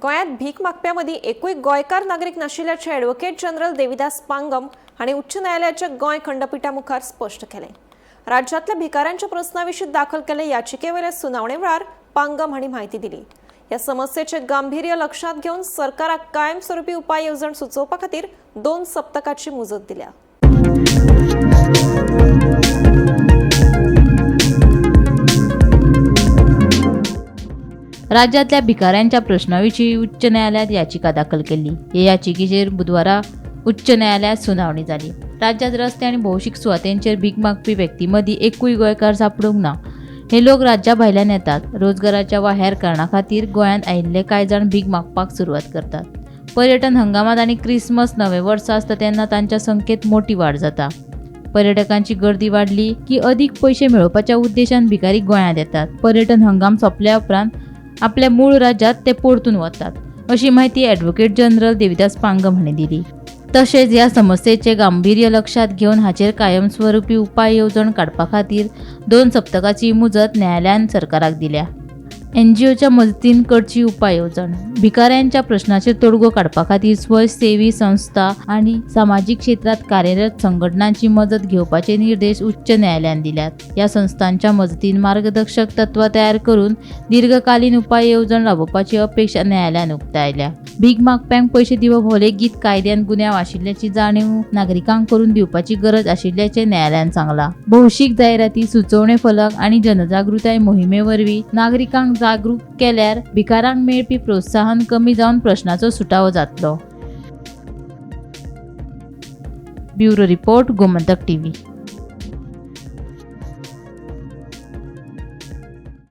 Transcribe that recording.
गोंयांत भीक मागप्यां मदीं एकूय गोंयकार नागरीक नाशिल्ल्याचें ॲडव्होकेट जनरल देविदास पांगम हांणी उच्च न्यायालयाच्या गोंय खंडपिठा मुखार स्पश्ट केलें. राज्यांतल्या भिकाऱ्यांच्या प्रस्ना विशीं दाखल केल्ले याचिकेवेल्या सुनावणे वेळार पांगम हांणी म्हायती दिली. ह्या समस्येचें गांभीर्य लक्षांत घेवन सरकाराक कायमस्वरुपी उपाय येवजण सुचोवपा खातीर 2 सप्तकाची मुजत दिल्या. राज्यांतल्या भिकाऱ्यांच्या प्रश्नाविशीं उच्च न्यायालयात याचिका दाखल केल्ली. हे याचिकेचेर बुधवारा उच्च न्यायालयात सुनावणी जाली. राज्यांत रस्ते आनी भौशीक सुवातेंचेर भीक मागपी व्यक्तीं मदीं एकूय गोंयकार सांपडूंक ना. हे लोक राज्या भायल्यान येतात. रोजगाराच्या वा हेर कारणां खातीर गोंयांत आयिल्ले कांय जाण भीक मागपाक सुरवात करतात. पर्यटन हंगामांत आनी क्रिसमस नवें वर्स आसता तेन्ना तांच्या संख्येत मोटी वाड जाता. पर्यटकांची गर्दी वाडली की अदीक पयशे मेळोवपाच्या उद्देशान भिकारी गोंयांत येतात. पर्यटन हंगाम सोंपल्या उपरांत आपल्या मूळ राज्यांत ते परतून वतात, अशी म्हायती ॲडव्होकेट जनरल देविदास पांगम हांणी दिली. तशेंच ह्या समस्येचें गांभीर्य लक्षांत घेवन हाचेर कायमस्वरुपी उपाय येवजण काडपा खातीर 2 सप्तकाची मुजत न्यायालयान सरकाराक दिल्या. एनजीओच्या मजतीन करची उपाय येवजण. भिकाऱ्यांच्या प्रश्नाचेर तोडगो काडपा खातीर स्वयंसेवी संस्था आनी सामाजीक क्षेत्रांत कार्यरत संघटनांची मजत घेवपाचे निर्देश उच्च न्यायालयान दिल्यात. ह्या संस्थांच्या मजतीन मार्गदर्शक तत्वां तयार करून दीर्घकालीन उपाय येवजण राबोवपाची अपेक्षा न्यायालयान उक्तायल्या. भीक मागप्यांक पयशे दिवप हो लेगीत कायद्यान गुन्यांव आशिल्ल्याची जाणीव नागरिकांक करून दिवपाची गरज आशिल्ल्याचें न्यायालयान सांगलां. भौशीक जायराती, सुचोवणे फलक आनी जनजागृताय मोहिमे वरवीं नागरिकांक जागरूक केल्यार भिकाऱ्यांक मेळपी प्रोत्साहन कमी जावन प्रश्नाचो सुटावो जातलो. Bureau report, Gomantak TV.